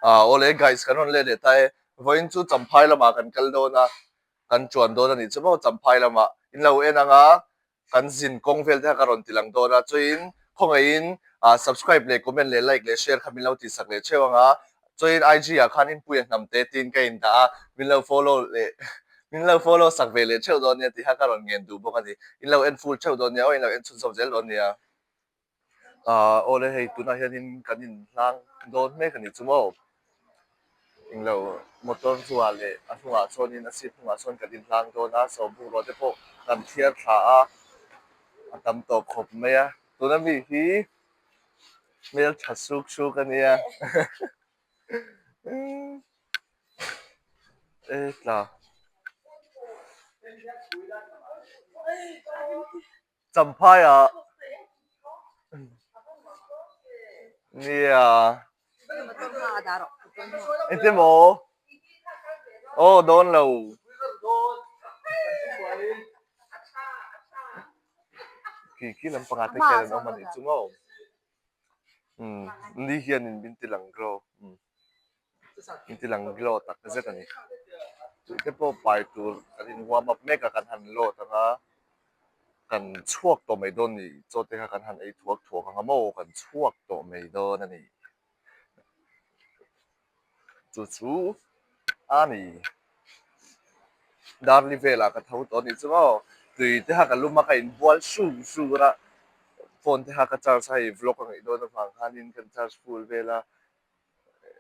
Awle guys kan rawn let leh ta e, vawiin chu Champhai lamah kan kal dawn a, kan chuan dawn a nih chu maw Champhai lamah in lo en ang a, kan zin kawng vel te kha ka rawn ti lang dawn a, chuin khawngaihin subscribe leh comment leh like leh share kha min lo tihsak leh theuh ang a, chuin IG ah khan inpuia hnam te tiin ka indah a, min lo follow leh min lo follow sak ve leh theuh dawn nia tih kha ka rawn ngen duh bawk a ni, in lo en full theuh dawn nia aw in lo en chhunzawm zel dawn nia. Ahh awle hei tunah hianin kan inhlang dawn mek a nih chu maw englo motor chungah leh a hnungah chuanin a seat hnungah chuan kan inhlang dawn a saw bungrua te pawh kan thiar thla a a tam tawh khawp mai a tuna mi hi hmeltha suk suk a nia e tla. Champhai ah nia engtin maw aw dawn lo khi khi lampangah te khian an awm a nih chu maw umm ni hianin min ti lang glow umm. In ti lang glow tak zet a ni. Tih te pawh pai tur kan in warm up mek a kan han load ang a, kan chhuak tawh mai dawn ni chaw te kha kan han ei thuak thuak ang a maw kan chhuak tawh mai dawn a ni. Chu chu a ni. Darli velah ka tho tawh a nih chu maw tui te kha ka lum a ka inbual sur sur a, phone te kha ka charge a hei vlog a ngaih dawn avang khanin kan charge full vel a.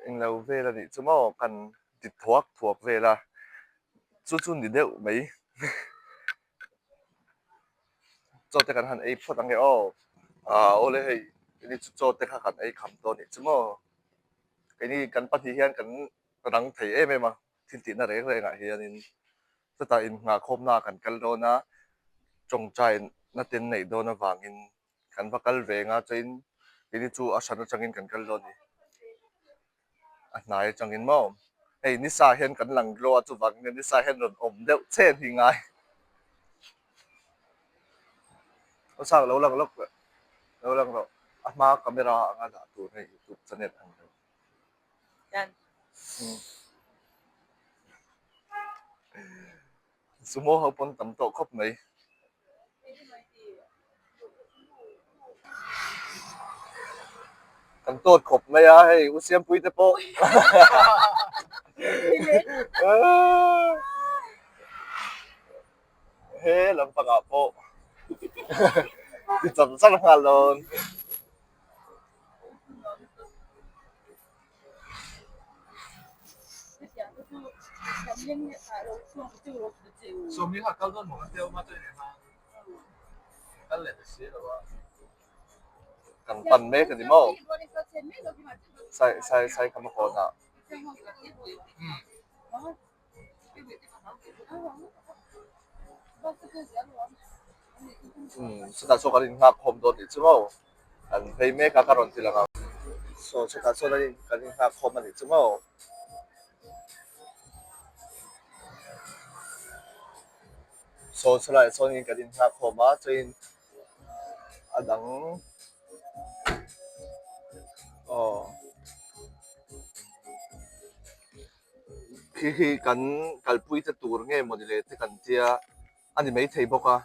Englo vel a nih chu maw kan ti thuak thuak vel a chu chu ni deuh mai chaw te kan han ei phawt ang e aw ah awle hei keini chu chaw te kha kan ei kham tawh a nih chu maw keini kan pahnih hian kan rang thei em em a thil tihna reng reng ah hianin chutah innghah khawmna ah kan kal dawn a tawngtaina te an neih dawn avangin. Kan va kal ve nga chuan keini chu a hran atangin kan kal dawn a ni. A hnai atangin maw? Hei nisa hian kan lang glow a chuvangin nge nisa hian rawn awm deuh chen hi ngai. Aw chak lo lang lawk lo lang rawh a hma camera anga dah tur hei youtube channel ang deuh. Sumo ho pawn tam tawh khawp mai. Kan tawt khawp mai a hei u Siampui te pawh he lampangah pawh ti char char nghal dawn. Kan pan mek a ni maw? Sai sai sai kha maw kawnah. Umm chutah chuan kan innghak khawm dawn tih chu maw kan phei mek a ka rawn ti lang ang saw chutah chuan an in kan innghak khawm a nih chu maw. Saw chulaiah chuan in kan innghak khawm a chuan a dang aw. Khi khi kan kalpui te tur nge mawni le te kan tia a ni maithei bawk a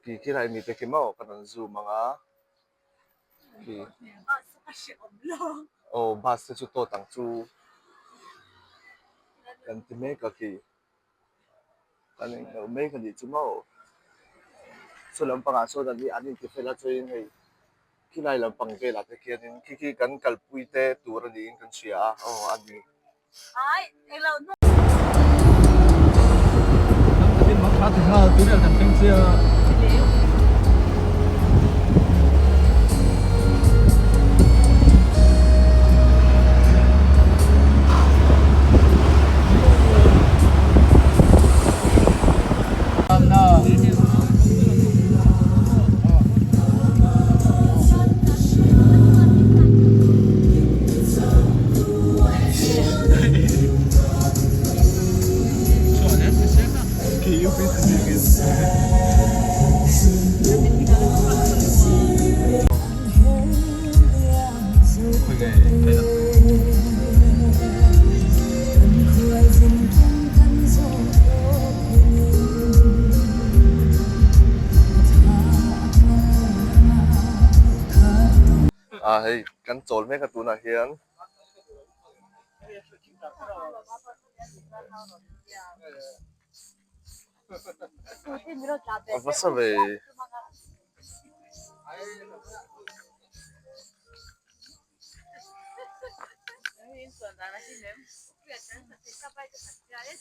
khi khi lai mite khi maw ka rawn zoom ang a khi aw bus te chu tawt ang chu kan ti mek a khi. Kan englo mek a nih chu maw? Chu lampangah sawn an an intifel a chuanin hei khilai lampang velah te khianin khi khi kan kalpui te tur a niin kan hria a aw a ni. hei kan chawl mek a tunah hian. A hmasa ve.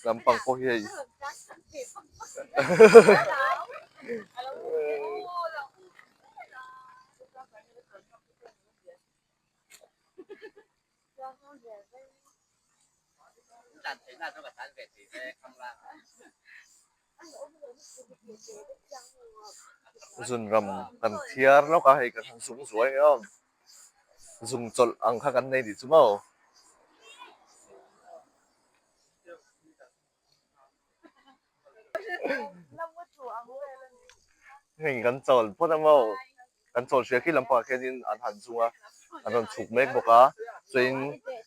Lampang pawh hi hei Zunram kan thiar lawk a hei kan han zung zuai ang em zung chawlh ang kha kan nei tih chu maw. Hei kan chawl phawt a maw kan chawl hria khi lampangah khianin an han zung a an rawn chhuk mek bawk a chuanin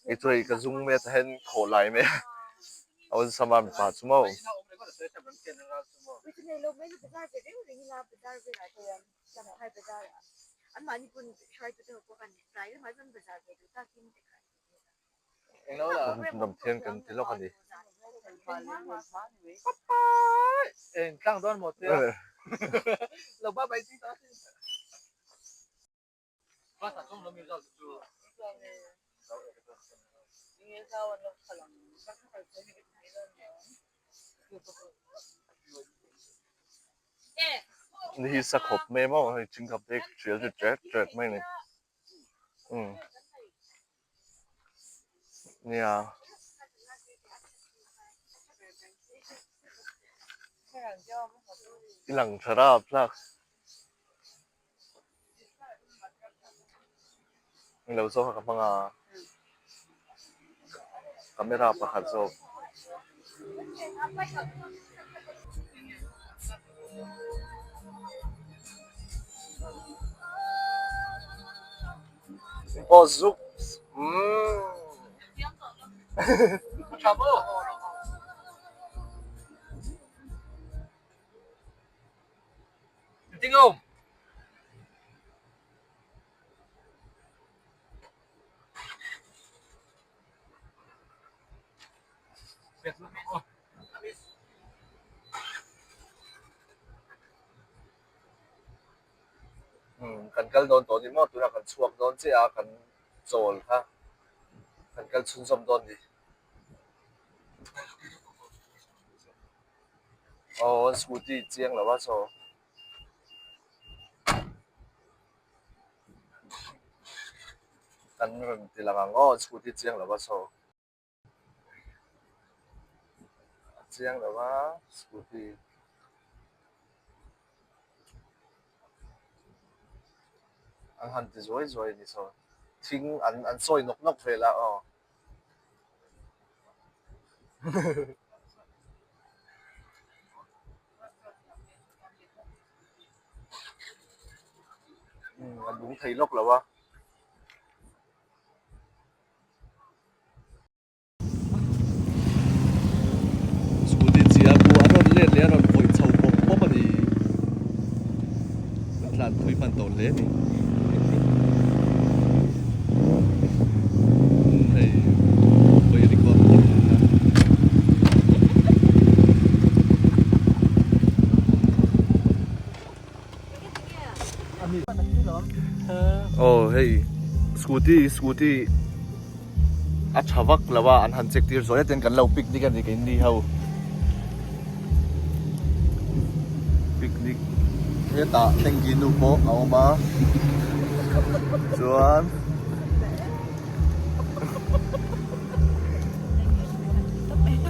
kei chu hei ka zung mai a tihian khawh lai mai a awlsam a mipa chu maw. Ram thian kan ti lawk a ni. Ni hi sa khawp mai maw hei chingkap te hrial chu ṭet ṭet mai a ni. Umm nia i lang tha rap hlak englo zawk a ka hmang a camera pakhat zawk. Pawh zuk umm Kan kal dawn tawh ni maw tunah kan chhuak dawn chiah a kan chawl kha kan kal chhunzawm dawn ni aw scooty chiang lo a saw. Kan rawn ti lang ang aw scooty chiang lo a saw. A chiang lo a scooty an han ti zuai zuai a ni saw thing an an sawi nawk nawk vel a aw. A lung thei lawk lo a. Scooty chi a bu a rawn let leh a rawn khawih chho pawp pawp a ni. Kan tlan thui hman tawh hle a ni. Hei vawi record pawp a. Aw hei scooty scooty a tha vak lo a an han check tir zawh zet in kan lo picnic a ni keini ho picnic hetah tengki nu pawh a awm a chuan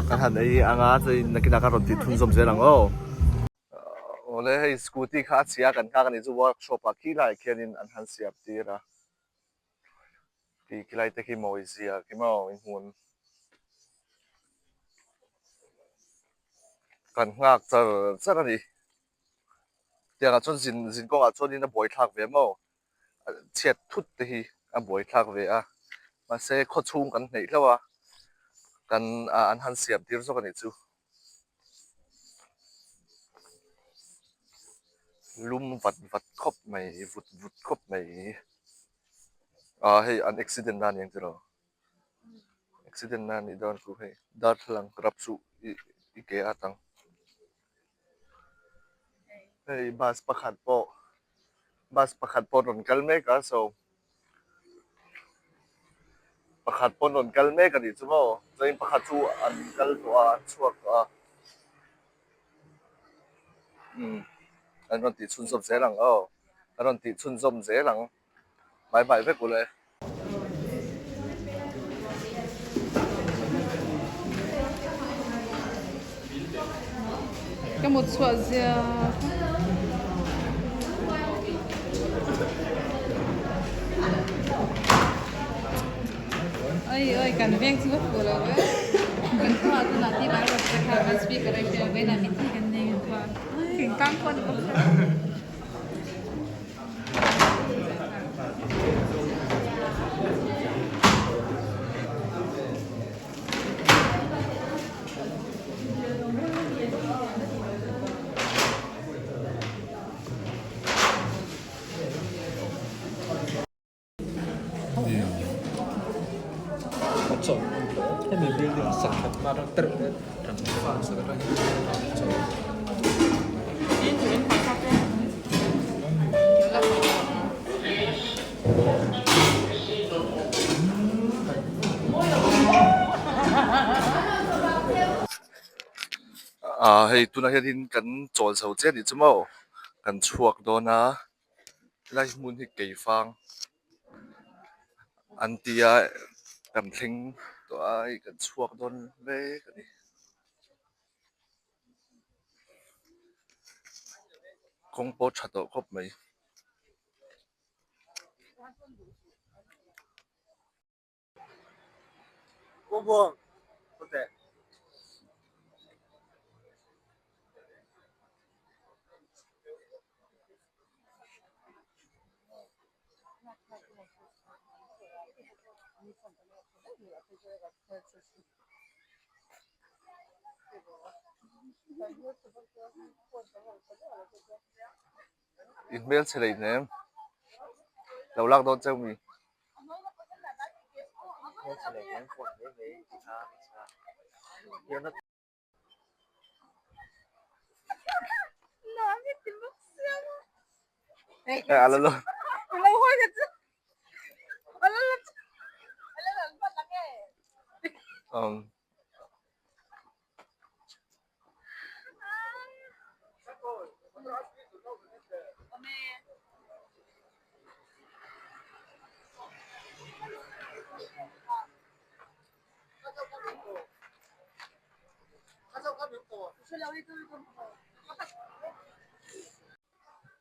kan han ei anga chuan nakinah ka rawn tih thunzawm zel ang aw. Awle hei scooty kha a chhia kan nghak a nih chu workshop ah khi laiah khianin an han siam tir a tih khi lai te khi mawi zia khi maw in hmun kan nghak char char a ni tiangah chuan zin zin kawngah chuanin a buaithlak ve maw chhiat thut te hi a buaithlak ve a mahse khawchhung kan hneih hlauh a kan ah an han siam tir zawk a nih chu. Lum vat vat khawp mai vut vut khawp mai. Ah hei an accident na aniang tiraw accident na anih dawn chu hei darthlalang rap chu ih i ke a tang hei bus pakhat pawh bus pakhat pawh rawn kal mek a so pakhat pawn rawn kal mek anih chu maw chuanin pakhat chu an kal tawh a an chhuak tawh a umm an rawn tih chhunzawm zel ang aw an rawn tih chhunzawm zel ang. Bye bye vek ule. Ka mut chhuah zia. Oi oi kan veng chu fu lo e. Kan khua tu na ti bai rot kha kan speaker ai ke ve na mi thi kan nei kan khua. Thingtlang khua ni bawk se. Hemi building sak khat hma atang tereuh te sak atang hian Ah hei tunah hianin kan chawl chho chiah anih chu maw kan chhuak dawn a helai hmun hi keifang an ti a kan thleng tawh a hei kan chhuak dawn mek a ni. Kawng pawh tha tawh khawp mai. In hmelchhe leh hnem lo lak dawn cheu mi.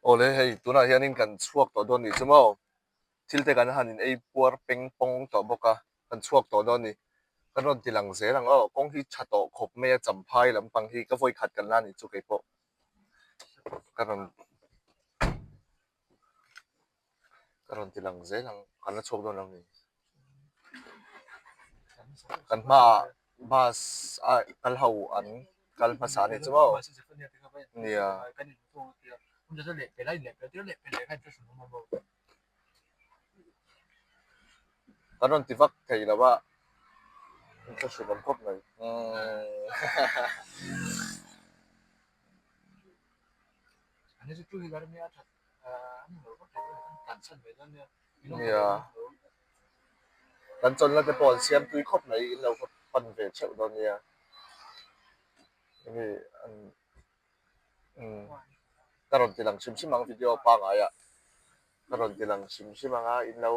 Awle hei tunah hianin kan chhuak tawh dawn nih chu maw thil te kan han in ei puar peng pawng tawh bawk a kan chhuak tawh dawn ni kan rawn ti lang zel ang aw kawng hi tha tawh khawp mai a champhai lampang hi ka vawi khat kan la nih chu keipawh ka rawn Ka rawn ti lang zel ang, kan la chhuak dawn lo ni. Kan hmaah bus a kal ho an kal hmasa a nih chu maw? Nia. Kan rawn ti vak thei lo a, in thlahrun awm khawp mai. Nia kan chawlhna te pawh an siam tui khawp mai in lo va pan ve theuh dawn nia enge an umm ka rawn ti lang hrim hrim ang video pangngai ah ka rawn ti lang hrim hrim ang a in lo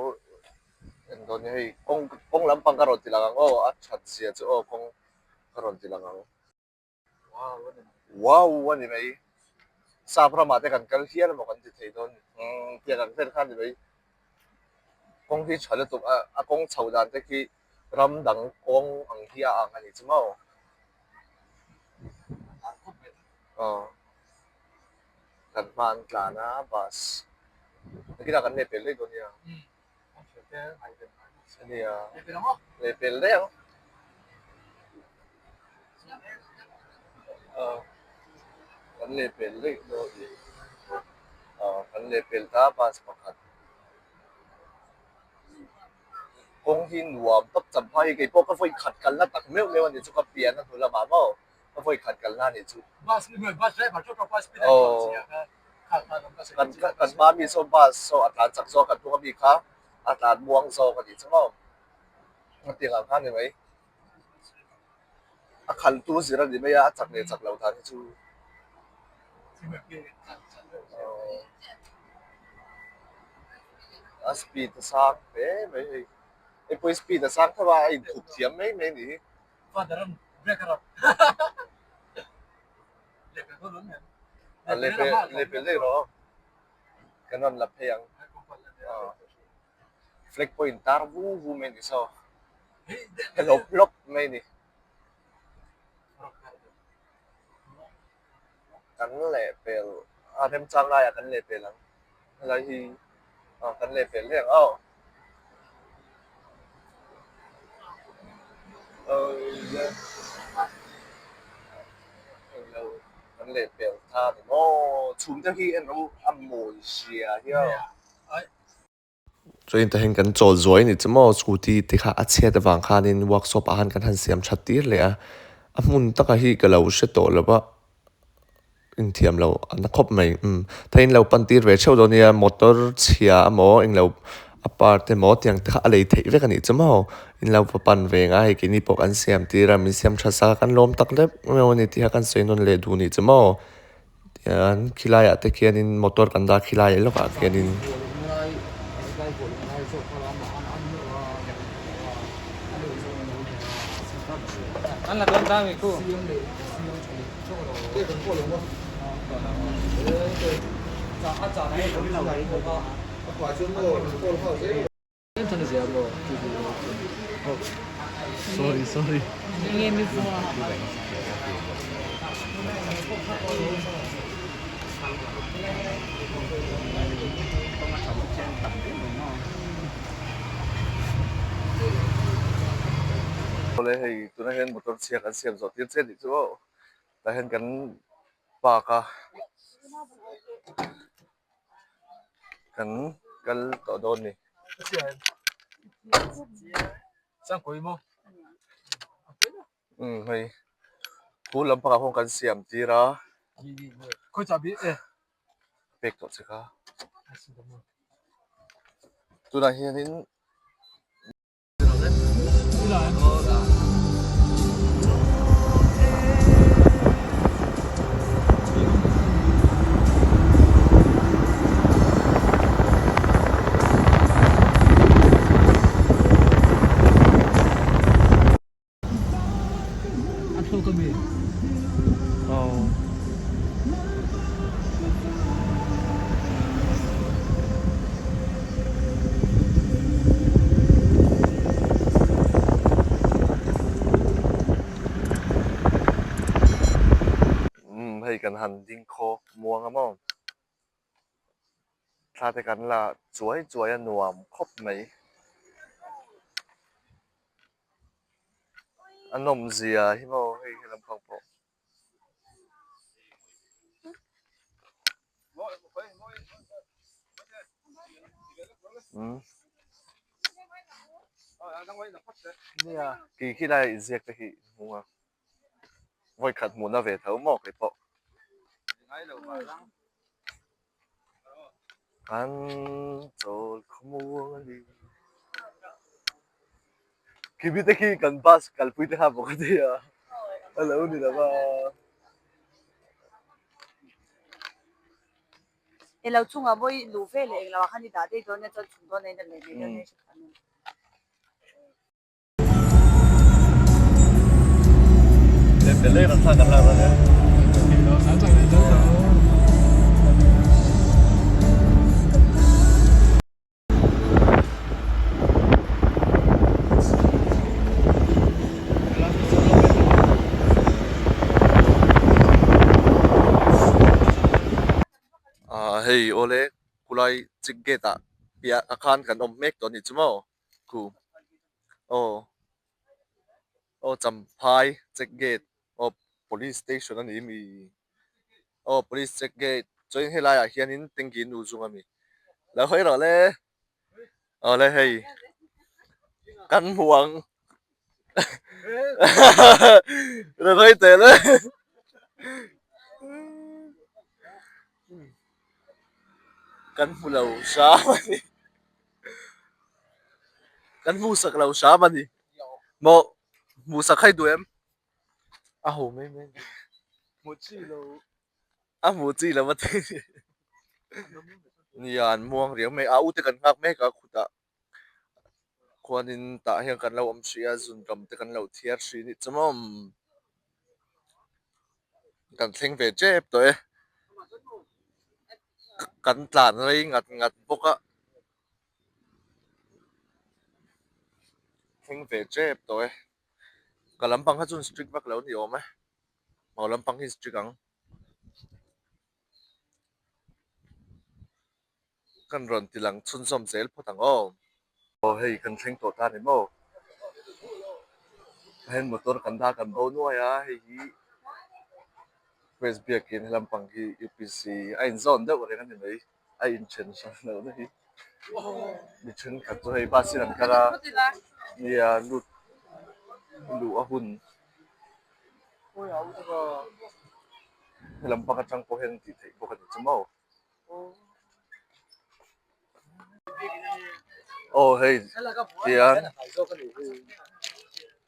en dawn nia hei kawng kawng lampang ka rawn ti lang ang aw a that zia chu aw kawng ka rawn ti lang ang. Wow a ni mai. Sap ramah te kan kal hial emaw kan ti thei dawn umm tiang ang vel kha a ni mai. Kawng hi tha lutuk a a kawng chho dan te khi ram dang kawng ang hi a ang a ni chu maw. Aw kan hma an tlan a bus nakinah kan lehpel daih dawn nia. Ania lehpel daih ang. Aw kan lehpel daih dawn a ni. Aw kan lehpel ta bus pakhat. Kawng hi nuam tawp Champhai hi keipawh ka vawi khat kalna tak meuh meuh a ni chu ka pian a hnu lamah maw ka vawi khat kalna a ni chu. Aw kan kan hma mi saw bus saw a tlan chak zawk kan hnung ami kha a tlan muang zawk a ni chu maw hetiang ang kha a ni mai. A khaltu zir a ni mai a, a chak leh chak lo dan hi chu a speed a sang hle mai hei hei pawh hi speed a sang tho a a inthup thiam mai mai a nih hi. A level level daih rawh aw kan rawn la phei ang flag pawh intar vu vu mai a ni saw. Hello lawk mai ni. Kan lehpel a remchang laiah kan lehpel ang. Helai hi ah kan lehpel hle ang aw. Englo kan lehpel ta ni maw. Chhum te hi en rawh u a mawi zia hi aw. Chuan tah hian kan chawl zuai a ni chu maw scooty te kha a chhiat avang khanin workshop ah khan kan han siam that tir leh a a hmun taka hi ka lo hre tawh lo va inthiam lo a na khawp mai umm thei in lo pan tir ve theuh dawn nia motor chhia emaw englo a part emaw tiang te kha a lei theih vek a nih chu maw in lo va pan ve ang a hei keini pawh kan siam tir a min siam tha sa kan lawm tak deuh deuh a ni tih kha kan sawi nawn leh duh a nih chu maw. Tihian khilaiah te khianin motor kan dah khilai lawkah khianin. Awle hei tunah hian motor chhia kan siam zawh tir che tih chu aw tah hian kan park a. Kan kal tawh dawn ni. Umm hei khu lampangah khawn kan siam tir a. Pek tawh che kha. Tunah hianin. Umm hei kan han ding khaw muang a maw thla te kan la chuai chuai a nuam khawp mai. A nawm zia hi maw hei he lampang pawh. Nia kei khi lai inziak te hi hmu a vawikhat hmuhna ve tho maw kei pawh. An chawl khawmuang a ni. Kimi te khi kan bus kalpui te kha bawk a nia a lo ni lo va. Elo chungah mawi luh ve leh englo ah khan i dah daih dawn nia chuan chhun dawn a in a leh mai dawn nia i hre thiam em. Hei awle khulai check gate ah piah ah khan kan awm mek tawh a nih chu maw. Khu aw aw Champhai check gate aw police station a ni mi aw police check gate chuan helai ah hianin tanki nu zung a ni lo hawi rawh le awle hei. Kan hmu ang. Rei teh le. Kan hmu lo hram a ni. Kan hmu sak lo hram a ni. Maw hmu sak hai duh em? A ho mai mai. Hmu chi lo. A hmu chi lo a ti. Nia an muang riau mai. A ute kan nghak mek a khutah. Khuanin tah hian kan lo awm hrih a, zun kam te kan lo thiar hrih anih chu maw? Kan thleng ve tep tawh e. Kan tlan rei ngat ngat bawk a. Thleng ve tep tawh e. Ka lampang kha chuan strict vak lo a ni awm e. Mau lampang hi strict ang. Kan rawn ti lang chhunzawm zel phawt ang aw. Aw hei kan thleng tawh ta ni maw? Heng motor kan dah kan bo nuai a, hei hi Press biakin he lampang hi UPC a inzawn deuh reng a ni mai, a inthen hran loh na hi. Mi thenkhat chu hei bus in an kal a, nia lut luh a hun. He lampang atang pawh hian tih theih bawk a ni chu maw? Aw hei tiang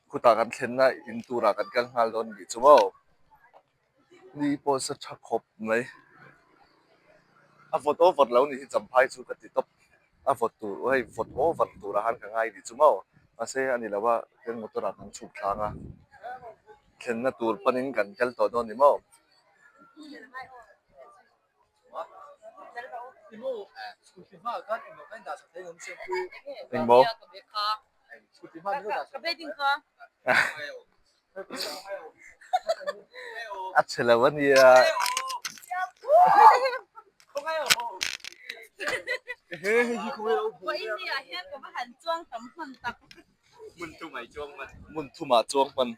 khutah kan thlenna in turah kan kal nghal dawn nih chu maw ni pawh sa tha khawp mai a vawt over lo nih hi champhai chu ka ti tawp a vawt tur hei vawt over turah khan ka ngai nih chu maw mahse a ni lo a kan motor ah kan chhuk thlang a thlenna tur panin kan kal tawh dawn ni maw. Engmaw? A chhe lo a nia. Hmun thumah chuang hman.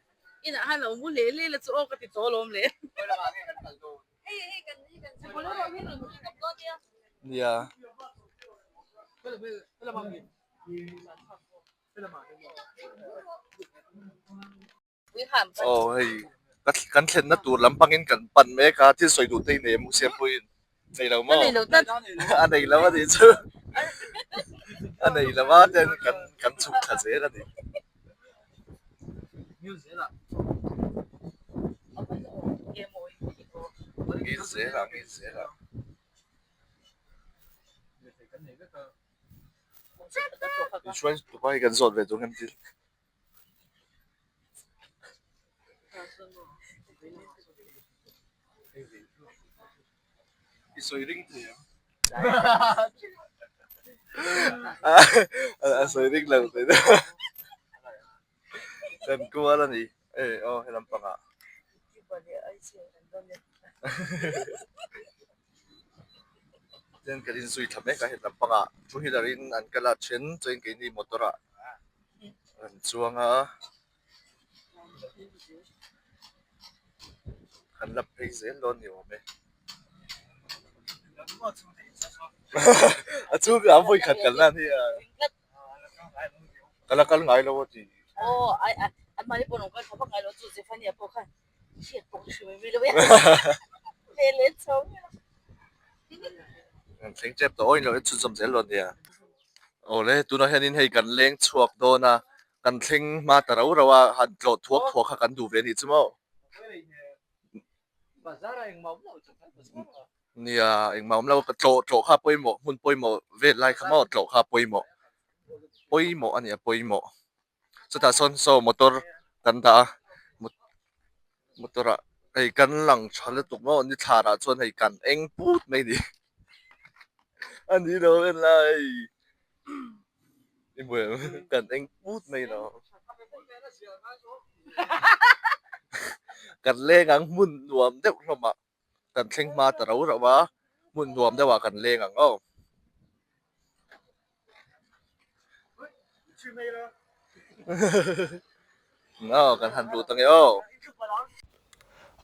Nia. Aw hei kan thlenna tur lampangin kan pan mek a thil sawi duh te i nei em Siampuiin nei lo maw a nei lo a nih chu a nei lo a ten kan kan chhuk thla zel a ni. Ngil zel ah ngil zel ah. Insurance tupa hi kan zawt ve tur ngem thil. I sawi ring thei ang. A sawi ring lo thei deuh. Kan kual a ni. E aw he lampangah. Chuan kan inzui thla mek a he lampangah two wheeler in an kal a then chuan keini motor ah an chuang a. Kan la phei zel dawn ni awm e. A chu a vawi khat kalna a nia. Ka la kal ngai lo a ti. Kan thleng tep tawh aw in lo en chhunzawm zel dawn nia. Awle tunah hianin hei kan leng chhuak dawn a. Kan thleng hma ta rau rau a, han tlawh thuak thuak kha kan duh ve anih chu maw? Nia, engmah awm lo, tlawh tlawh kha pawimawh, hmun pawimawh vel lai kha maw tlawh kha pawimawh, pawimawh a nia pawimawh. Chutah sawn saw motor kan dah a, motor ah hei kan lang tha lutuk maw ni thlan ah chuan hei kan eng put mai a ni, a ni lo en lai. Kan eng put mai lo. Kan leng ang hmun nuam deuh hlawm ah kan thleng hma ta rau rauh a, hmun nuam deuh ah kan leng ang aw. Aw kan han lut ange aw.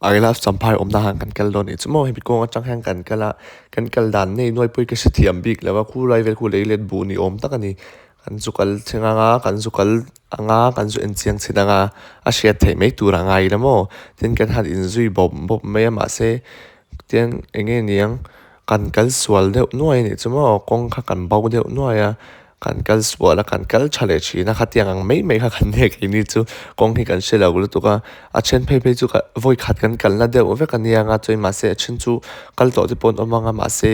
I love Champhai awmna han kan kal dawn nih chu maw hemi kawng atang hian kan kal a kan kal dan nei nuai pawh hi ka hrethiam bik lo a khu lai vel khu lei let buh ni awm tak a ni. Kan zu kal thleng anga kan zu kal anga kan zu en chiang chhin anga a hriat theih mai tur a ngai ila maw tin kan han inzui bawp bawp mai a mahse tian eng nge niang kan kal sual deuh nuai a nih chu maw kawng kha kan bo deuh nuai a kan kal sual a kan kal tha leh thin a khatiang ang mai mai kha kan nek keini chu kawng hi kan hre lo lutuk a a then phei phei chu vawi khat kan kalna deuh vek a nia anga chuan mahse a then chu kal tawh te pawh an awm ang a mahse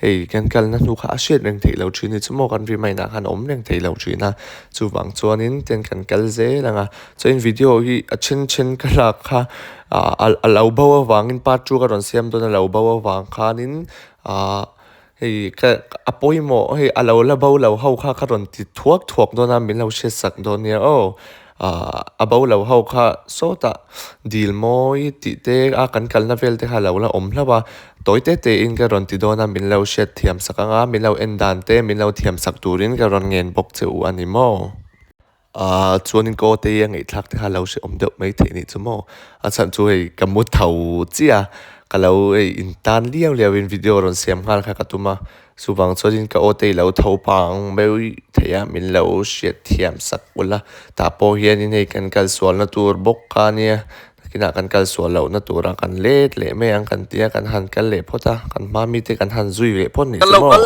hei kan kalna hnu kha a hriat reng theih loh thin a ni chu maw kan rim a inah khan a awm reng theih loh thin a chuvang chuanin ten kan kal zel ang a chuan video hi a then then ka lak kha ah a lo bo avangin part two ka rawn siam dawn a lo bo avang khanin ah hei ka a pawimawh hei a lo la bo lo ho kha ka rawn ti thuak thuak dawn a min lo hriat sak dawn nia aw ah a bo lo ho kha sawtah dil mawi tih te a kan kalna vel te kha a lo la awm hlauh a tawi te te in ka rawn ti dawn a min lo hriat thiam sak ang a min lo en dan te min lo thiam sak turin ka rawn ngen bawk che u a ni maw. Ahh chuanin ka aw te hi a ngaihthlak te kha a lo hrehawm deuh mai theih anih chu maw a chhan chu hei ka mu tho chiah a ka lo hei intan liau liau in video rawn siam nghal kha ka tum a chuvang chuanin ka aw te hi lo tho pang mai theih a min lo hriat thiam sak ula tah pawh hianin hei kan kal sualna tur bawk kha ania nakinah kan kal sual lohna tura kan let leh mai ang kan tia kan han kal leh phawt a kan hma mite kan han zui leh phawt anih chu maw.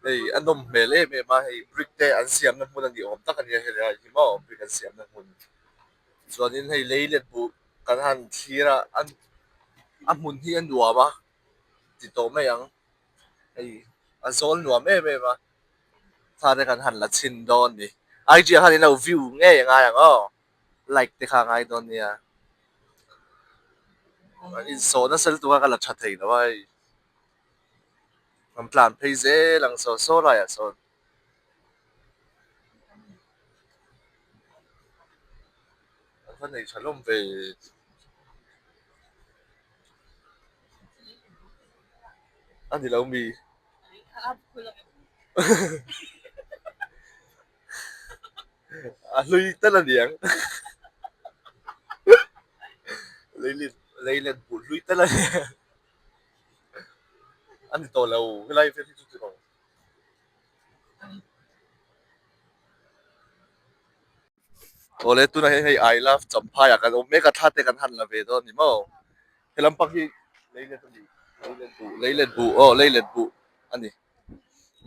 Hei a nawm hmel em em a hei brick te an siamna hmun a ni awm tak a nia helai hi maw brick an siamna hmun chuanin hei lei let buh kan han thlir a a hmun hi a nuam a ti tawh mai ang hei a zawl nuam em em a thla te kan han la chhin dawn a ni IG ah khan in lo view ngei a ngai ang aw like te kha a ngai dawn nia an insawh nasa lutuk a ka la tha thei lo a hei. An tlan phei zel ang saw saw laiah sawn. An va nei tha hlawm ve. A ni lo mi. A hlui tal a niang. Leilet buh hlui tal a niang. A ni tawh lo helai vel hi chu tiraw awle tunah hian hei I love Champhai ah kan awm mek a thla te kan han la ve dawn a ni maw he lampang hi leilet a ni leilet buh leilet buh aw leilet buh a ni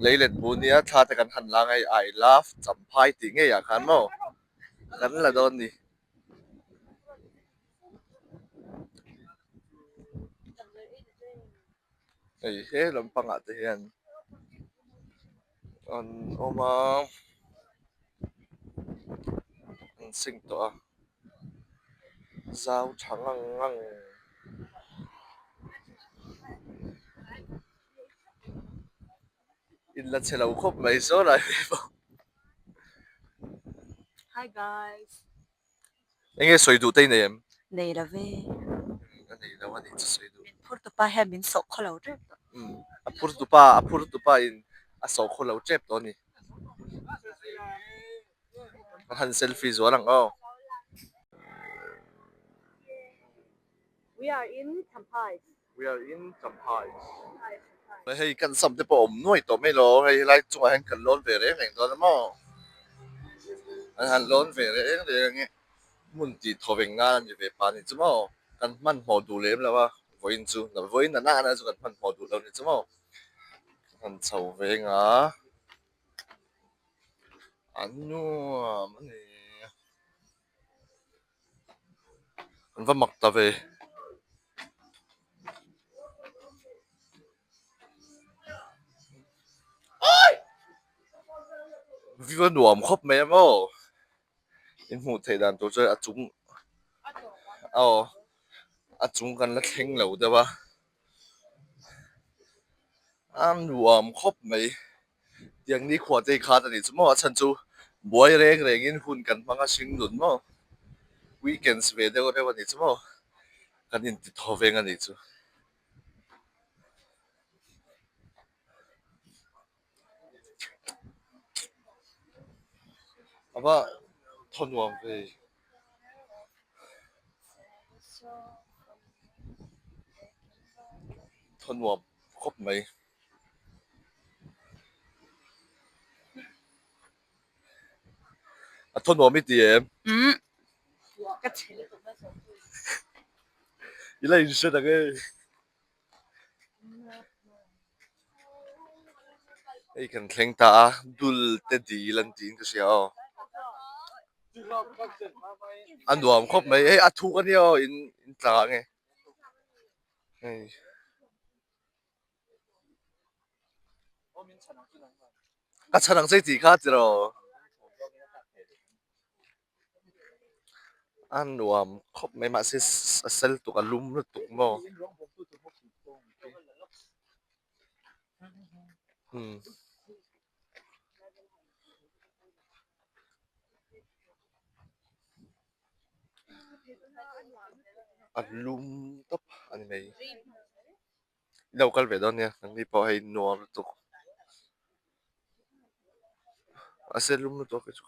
leilet buh nia thla te kan han la ang a hei I love Champhai tih ngei ah khan maw kan la dawn a ni. Hei he lampangah te hian an awm a an sing tawh a zau tha ngang ngang. In la chhe lo khawp mai saw lai ve pawh. Hi guys. Enge sawi duh te i nei em? Nei lo ve. A nei lo a nih chu sawi duh. Min phur tupa hian min sawh khaw lo tep tawh. Umm a phur tupa a phur tupa in a sawh khaw lo tep tawh a ni. A han selfie zual ang aw. We are in Champhai. We are in Champhai. Hei kan sam te pawh a awm nuai tawh mai lo hei helai chungah hian kan lawn ve reng reng dawn a maw an han lawn ve reng reng ang e hmun tih thaw veng nan a ni ve pah a ni chu maw kan hmanhmawh duh lem lo a vawiin chu vawiin a nana chu kan hmanhmawh duh lo a ni chu maw kan chho veng a a nuam a ni. An va mak ta ve. View a nuam khawp mai a maw in hmuh theih dan tur chuan a chung aw a chung kan la thleng lo deuh a a nuam khawp mai. Tiang nikhua te hi khat a nih chu maw a chhan chu buai reng rengin hun kan hmang a hring nun maw weekends ve deuh reuh a nih chu maw kan inti thaw veng a nih chu. A va thaw nuam ve. Thaw nuam khawp mai. A thaw nuam i ti em? Umm. Ka chhe lutuk a zawh tu. I la inhre tak e. Hei kan thleng ta a, dul te dil an tiin ka hria aw. A nuam khawp mai, hei a thuk ania aw in in tla ange. Hei. Ka chhan ang che tih kha tiraw. A nuam khawp mai mahse a sel tuk a lum lutuk maw. Umm. A lum tawp a ni mai. I lo kal ve dawn nia nangni pawh hei nuam lutuk mahse lum lutuk hi chu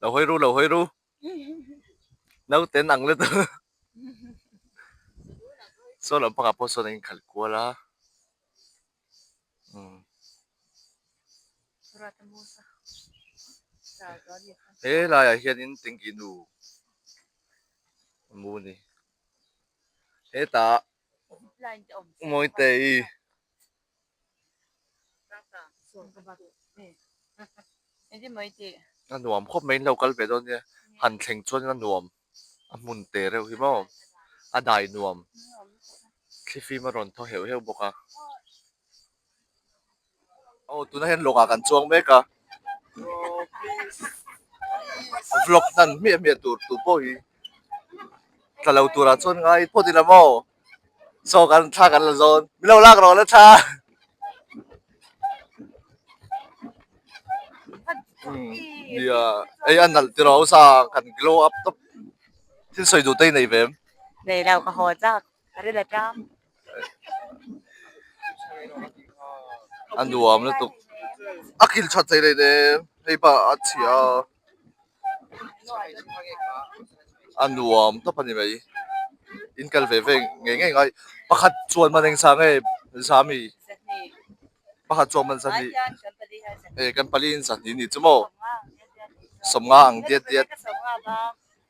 lo hawi ru lo hawi ru naute an ang lutuk saw lampangah pawh sawn a inkhalh kual a umm he laiah hianin tinggi nu. Mu ni. Hetah Mawitei a nuam khawp mai in lo kal ve dawn nia han thleng chuan a nuam a hmun te reuh hi maw a dai nuam thlifim a rawn thaw heuh heuh bawk a. Aw tunah hian lawngah kan chuang mek a vlog hnan hmiah hmiah tur tu pawh hi tla lo turah chuan ngai phawt ila maw saw kan thla kan la zawn min lo lak rawh la thla nia hei a nalh tiraw sa kan glow up tawp thil sawi duh te i nei ve em? Nei lo ka haw chak ka ri la tang. A nuam lutuk a kil that thei leh nen hei pah a chhia a nuam tawp a ni mai in kal ve ve ngei ngei ngai pakhat chuan man eng sa nge zami pakhat chuan man zahnih eh kan pali in zahnih ni chu maw sawmnga ang diat diat.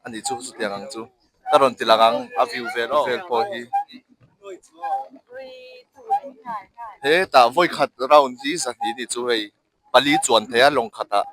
A nih chu chutiang ang chu ka rawn ti lang ang a view vel aw vel pawh hi hetah vawi khat round hi zahnih ni chu hei pali chuan thei a lawng khatah.